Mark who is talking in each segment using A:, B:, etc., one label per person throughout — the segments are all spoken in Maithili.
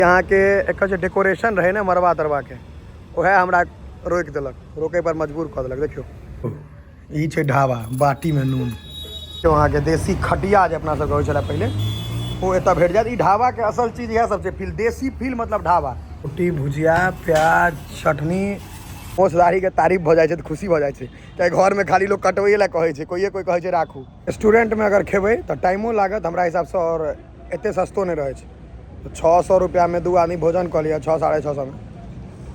A: अहाँके एकर जे डेकोरेशन रहै ने मड़बा तरबाके, उएह हमरा रोकि देलक, रोकै पर मजबूर कऽ देलक। देखियौ, ई छै ढाबा बाटीमे नून। अहाँके देसी खटिया जे अपना सबके होइ छलै पहिले, ओ एतऽ भेट जायत। ई ढाबाके असल चीज इएह सब छै, फील, देसी फील, मतलब ढाबा। रोटी, भुजिया, प्याज, चटनी। मोछ दाढ़ीके तारीफ भऽ जाइ छै तऽ खुशी भऽ जाइ छै, किएकि घरमे खाली लोक कटबैए लए कहै छै, कोइए कोइ कहै छै राखू। रेस्टोरेंटमे अगर खेबै तऽ टाइमो लागत हमरा हिसाबसँ, आओर एते सस्तो नहि रहै छै। 600 रुपैआमे 2 आदमी भोजन कऽ लिअ, 6 650मे,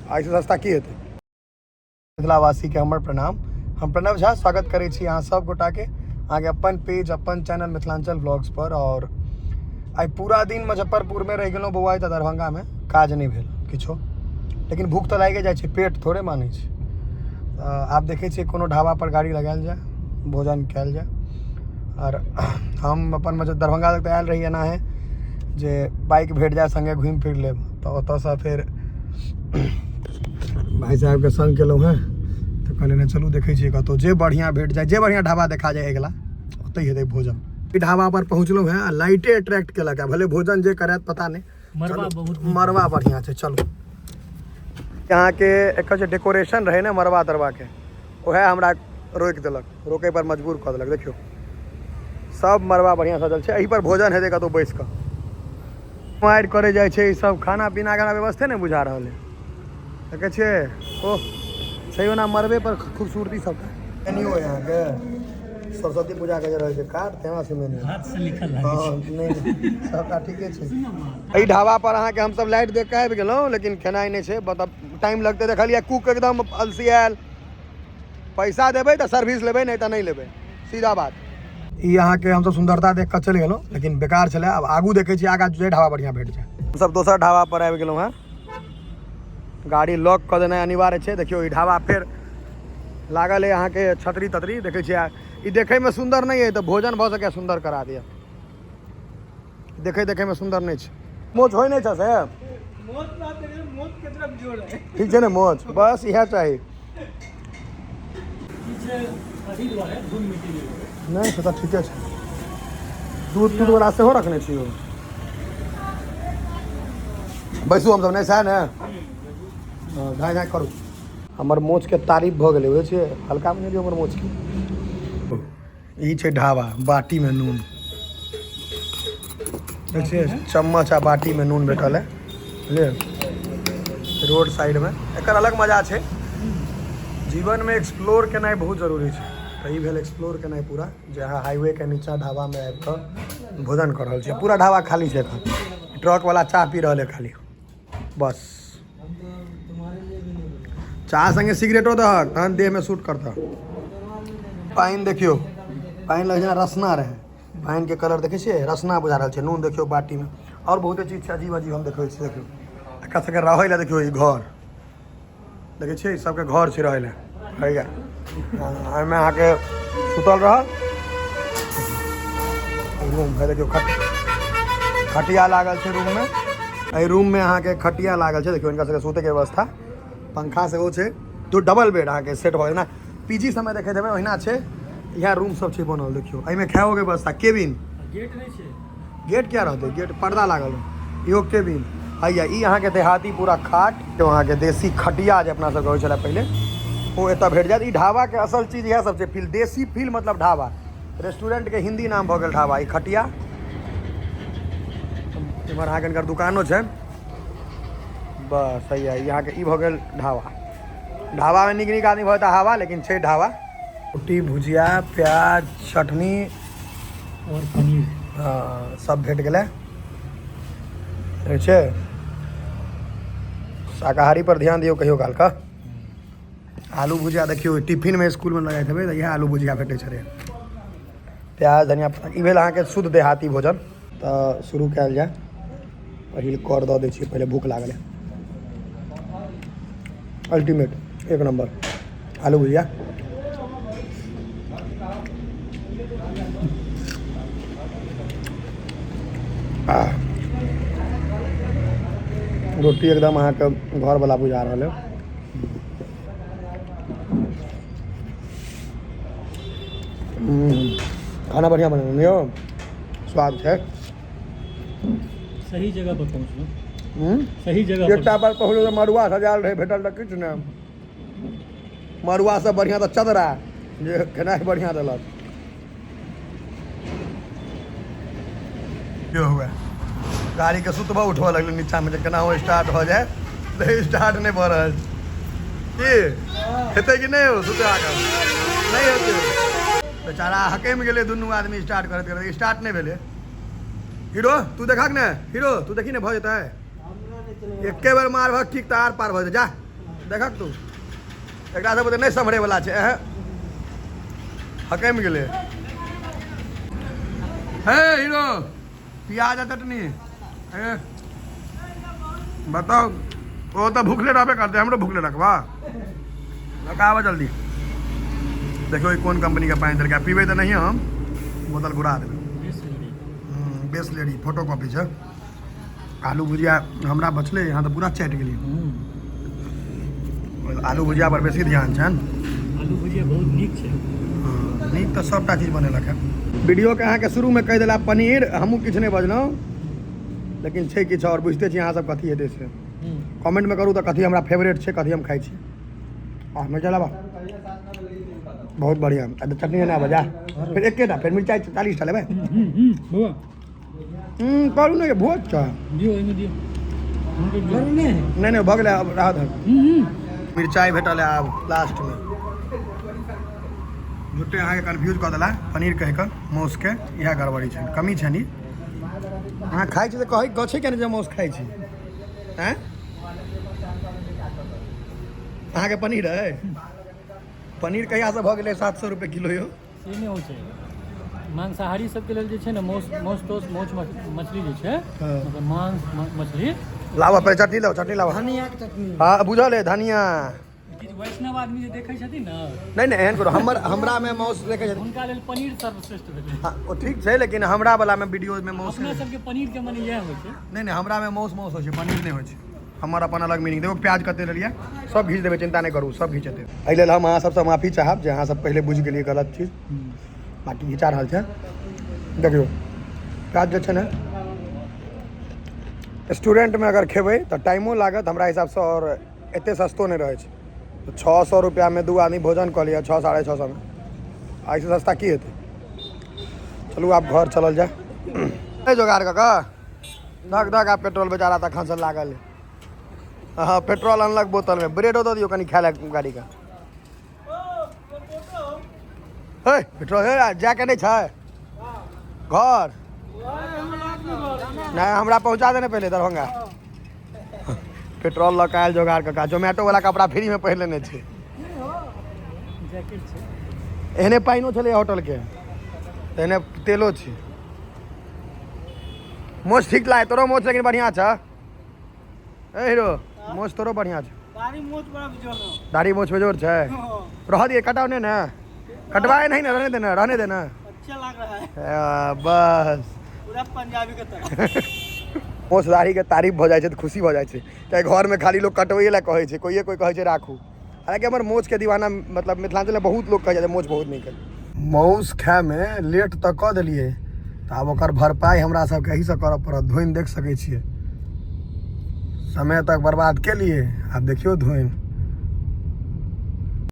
A: एहिसँ सस्ता की हेतै? मिथिलावासीके हमर प्रणाम। हम प्रणव झा स्वागत करै छी अहाँ सब गोटाके अहाँके अपन पेज, अपन चैनल मिथिलाञ्चल ब्लॉग्स पर। आओर आइ पूरा दिन मुजफ्फरपुरमे रहि गेलहुँ बौआ, तऽ दरभंगामे काज नहि भेल किछो, लेकिन भूख तऽ लागिए जाइ छै, पेट थोड़े मानै छै। आब देखै छियै कोनो ढाबा पर गाड़ी लगायल जाय, भोजन कयल जाय। आओर हम अपन मतलब दरभंगा तक तऽ आयल रही एनाहे जे बाइक भेट जाय, सङ्गे घुमि फिर लेब। तऽ ओतऽसँ फेर भाइ साहेबके सङ्ग केलहुँ हेँ, तऽ कहलियै नहि, चलू देखै छियै कतहु जे बढ़िआँ भेट जाय, जे बढ़िआँ ढाबा देखा जाय अगिला, ओतहि हेतै भोजन। ई ढाबा पर पहुँचलहुँ हेँ आ लाइटे अट्रैक्ट केलक है, भले भोजन जे करत पता नहि।
B: मड़बा बहुत नीक।
A: मड़बा बढ़िआँ छै। चलू, अहाँके एकर जे डेकोरेशन रहै ने मड़बा तरबाके, उएह हमरा रोकि देलक, रोकै पर मजबूर कऽ देलक। देखियौ, सब मड़बा बढ़िआँ सजल छै। एहि पर भोजन हेतै कतहु बैस कऽ। मारि करै जाइ छै ई सब, खाना पीना के व्यवस्थे नहि बुझा रहल है। देखै छियै, ओह छै ओना मड़बे पर खूबसूरती सबटा। मेन्यू है अहाँके सरस्वती पूजा के जे रहै छै कार्ड, तेना छै मेन्यू।
B: हाथ से लिखल लागै
A: हँ, नहि नहि, सबटा ठीके छै। एहि ढाबा पर अहाँके हमसब लाइट देख कऽ आबि गेलहुँ, लेकिन खेनाइ नहि छै, मतलब टाइम लगतै। देखलियै कुक एकदम अलसियायल। पैसा देबै तऽ सर्विस लेबै, नहि तऽ नहि लेबै, सीधा बात। ई अहाँके हमसब सुन्दरता देख कऽ चलि गेलहुँ, लेकिन बेकार छलै। आब आगू देखै छी, आगाँ जे ढाबा बढ़िआँ भेट जाय। हमसब दोसर ढाबा पर आबि गेलहुँ हेँ। गाड़ी लॉक कऽ देनाइ अनिवार्य छै। देखियौ, ई ढाबा फेर लागल है अहाँके छतरी ततरी। देखै छियै, ई देखैमे सुन्दर नहि अइ तऽ भोजन भऽ सकैए सुन्दर करा दिअ। देखै देखैमे सुन्दर नहि छै। मोच होइ नहि छै से ठीक छै ने? मोच बस इएह चाही। नहि से तऽ ठीके छै। दूध तूध वाला सेहो रखने छी। बैसू हमसब, नहि सएह ने? हँ, धाँइ धाँइ करू। हमर मोछके तारीफ भऽ गेलै, बुझै छियै? हल्कामे नहि लियौ हमर मोछके। ई छै ढाबा बाटीमे नून। देखै छियै, चम्मच आ बाटीमे नून भेटल है, बुझलियै? रोड साइडमे एकर अलग मजा छै। जीवनमे एक्सप्लोर केनाइ बहुत जरूरी छै, तऽ ई भेल एक्सप्लोर केनाइ पूरा, जे अहाँ हाईवेके नीचाँ ढाबामे आबि कऽ भोजन कऽ रहल छियै। पूरा ढाबा खाली छै एखन, ट्रकवला चाह पी रहल है खाली बस। चाह संगे सिगरेटो दहक तहन देहमे सूट करतह। पानि देखियौ, पानि लगै जेना रसना रहै। पानिके कलर देखै छियै, रसना बुझा रहल छै। नून देखियौ बाटीमे। आओर बहुते चीज छै अजीब अजीब, हम देखबै छी। देखियौ, एकर सबके रहै लए देखियौ, ई घर देखै छियै, ई सबके घर छै रहै लए। हैया एहिमे अहाँके सुतल रहल रूम है। देखियौ, खटिया लागल छै रूममे। एहि रूममे अहाँके खटिया लागल छै। देखियौ, हिनका सबके सुतैके व्यवस्था, पंखा सेहो छै। दू डबल बेड अहाँके सेट भऽ गेल। पी जी सबमे देखैत हेबै, ओहिना छै। इएह रूम सब छै बनल। देखियौ, एहिमे खाओके व्यवस्था, केबिन।
B: गेट नहि छै?
A: गेट क्या रहतै? गेट पर्दा लागल है। इहो केबिन हैया। ई अहाँके देहाती पूरा खाट, अहाँके देसी खटिया जे अपना सबके होइ छलै पहिले, ओ एतऽ भेट जायत। ई ढाबाके असल चीज इएह सब छै, फील, देसी फील, मतलब ढाबा। रेस्टोरेंटके हिंदी नाम भऽ गेल ढाबा। ई खटिया, इम्हर अहाँके हिनकर दुकानो छै। बस हैया, ई अहाँके ई भऽ गेल ढाबा। ढाबामे नीक नीक आदमी भऽ जेतै हवा, लेकिन छै ढाबा। रोटी, भुजिया, प्याज, चटनी
B: और पनीर।
A: हँ, सब भेट गेलै। छै शाकाहारी पर ध्यान दियौ कहियो काल कऽ। आलू भुजिया देखियौ, टिफिनमे स्कूलमे लऽ जाइत हेबै तऽ इएह आलू भुजिया भेटै छलै, प्याज, धनिया पत्ता। ई भेल अहाँके शुद्ध देहाती भोजन। तऽ शुरू कयल जाय। पहिल कर दऽ दै छियै पहिले, भूख लागल है। अल्टीमेट, एक नंबर आलू भुजिया। आह। रोटी एकदम अहाँके घरवला बुझा रहल है। खाना बढ़िआँ बनेलहुँ यौ, स्वाद छै।
B: सही जगह पर पहुँचलहुँ।
A: हम्म?
B: सही जगह पर।
A: एकटा पर पहुँचल तऽ मड़ुआ सजायल रहै, भेटल तऽ किछु नहि। मड़ुआ से बढ़िआँ तऽ चदरा जे खेनाइ बढ़िआँ देलक। यो हुए गाड़ीके सुतबा उठबऽ लगलै नीचाँमे जे केना हो स्टार्ट हो जाए, तऽ स्टार्ट नहि भऽ रहल छै। की हेतै कि नहि हो? सुतबा कऽ नहि हेतै। बेचारा हकमि गेलै दुनू आदमी स्टार्ट करैत करैत, स्टार्ट नहि भेलै। हीरो तू देखक ने, हीरो तू देखी ने, भऽ जेतै एके बेर मारबहक ठीक तऽ आर पार भऽ जेतै। जा देखक तू, एकरा सब नहि सम्हरे वाला छै। एह हकमि गेलै। हे हीरो, प्याज आ चटनी। हे बताउ, ओ तऽ भूखले रहबे करतै, हमरो भूखले रखबा। लगाबऽ जल्दी। देखियौ ई कोन कंपनी के पानि देलकै। पीबै तऽ नहिए हम, बोतल घुरा देबै। बेसलेरी फोटो कॉपी छै। आलू भुजिया हमरा बचलै, यहाँ तऽ पूरा चाटि गेलियै। आलू भुजिया पर बेसी ध्यान छनि।
B: आलू भुजिया बहुत नीक छै।
A: नीक तऽ सभटा चीज बनेलक है। वीडियोके अहाँके शुरूमे कहि देला पनीर, हमहूँ किछु नहि बजलहुँ, लेकिन छै किछु आओर। बुझिते छी अहाँ सब कथी हेतै से। कमेंटमे करू तऽ कथी हमरा फेवरेट छै, कथी हम खाइ छी। आ मिर्चा लाबा, बहुत बढ़िआँ। आ तऽ चटनी एना बजा फेर एकेटा, फेर मिरचाइ 40 टा लेबै।
B: बौआ
A: करू ने, भोज छै।
B: दियौ, ओहिमे दियौ।
A: नहि नहि, भऽ गेलै, आब रहऽ दहक। मिरचाइ भेटल है आब लास्टमे। झूठे अहाँके कन्फ्यूज कऽ देला पनीर कहि कऽ मौसके। इएह गड़बड़ी छै, कमी छनि। अहाँ खाइ छी तऽ कहै गछै केने जे मौस खाइ छी। आँय, अहाँके पनीर है? पनीर कहियासँ भऽ गेलै 700 रुपए किलो यौ?
B: से नहि होइ छै। मांसाहारी सबके लेल जे छै ने, मौस मौस तौस, मौछ मछली जे छै, मतलब मांस मछली।
A: लाबऽ पहिले चटनी, लाओ चटनी लाबऽ।
C: धनिया के चटनी।
A: हँ, बुझल है धनिया।
B: किछु वैष्णव आदमी जे देखै छथिन ने।
A: नहि नहि, एहन करू, हमर हमरामे मौस देखै छथिन।
B: हुनका लेल पनीर सर्वश्रेष्ठ भेलै।
A: हँ, ओ ठीक छै, लेकिन हमरा वलामे वीडियोमे मौस
B: अपना सबके पनीर के मने इएह होइ छै।
A: नहि नहि, हमरामे मौस मौस होइ छै, पनीर नहि होइ छै। हमर अपन अलग मीनिंग। देखो प्याज कते लेलियै, सब घीच देबै, चिंता नहि करू, सब घिचेतै। एहि लेल हम अहाँ सबसँ माफी चाहब जे अहाँ सब पहिले बुझि गेलियै गलत चीज। बाकी घिचा रहल छै। देखियौ प्याज जे छै ने, रेस्टोरेंटमे अगर खेबै तऽ टाइमो लागत हमरा हिसाबसँ, आओर एते सस्तो नहि रहै छै। 600 रुपैआमे दू आदमी भोजन कऽ लिअ, 600 650मे। एहिसँ सस्ता की हेतै? चलू आब घर चलल जाय। नहि जोगाड़ कऽ कऽ धक धक। आब पेट्रोल बेचारा तखनसँ लागल है। हँ, पेट्रोल अनलक बोतलमे। ब्रेडो दऽ दियौ कनि खाय लए गाड़ीके। हे पेट्रोल हे, जायके नहि छै घर? नहि, हमरा पहुँचा देने पहिले दरभंगा। पेट्रोल लऽ कऽ आयल जोगाड़ कऽ कऽ। जोमैटो वाला कपड़ा फ्रीमे पहिर लेने छै।
B: जैकेट छै।
A: एहने पानिओ छलै होटलके, एहने तेलो छै। मोछ ठीक लागे तोरो मोछ, लेकिन बढ़िआँ छ। ए हीरो, मोछ तोरो बढ़िआँ छै।
C: दाढ़ी मोछ बड़ा बिजोड़ हो।
A: दाढ़ी मोछ बेजोड़ छै। रह दिए, कटाओ नहीं ना, कटवाए नहीं ना, रहने देना, रहने देना।
C: अच्छा लग रहा है।
A: बस।
C: पूरा पंजाबी के तरह।
A: मोछ दाढ़ीके तारीफ भऽ जाइ छै तऽ खुशी भऽ जाइ छै, कियाकि घरमे खाली लोक कटबैए लए कहै छै, कोइए कोइ कहै छै राखू। हालाँकि हमर मोछके दीवाना, मतलब मिथिलाञ्चलमे बहुत लोक कहै छै मोछ बहुत नीक है। मौस खायमे लेट तऽ कऽ देलियै, तऽ आब ओकर भरपाइ हमरा सबके एहिसँ करऽ पड़त। धोनि देख सकै छियै, समय तक बर्बाद केलियै, आब देखियौ धोनि।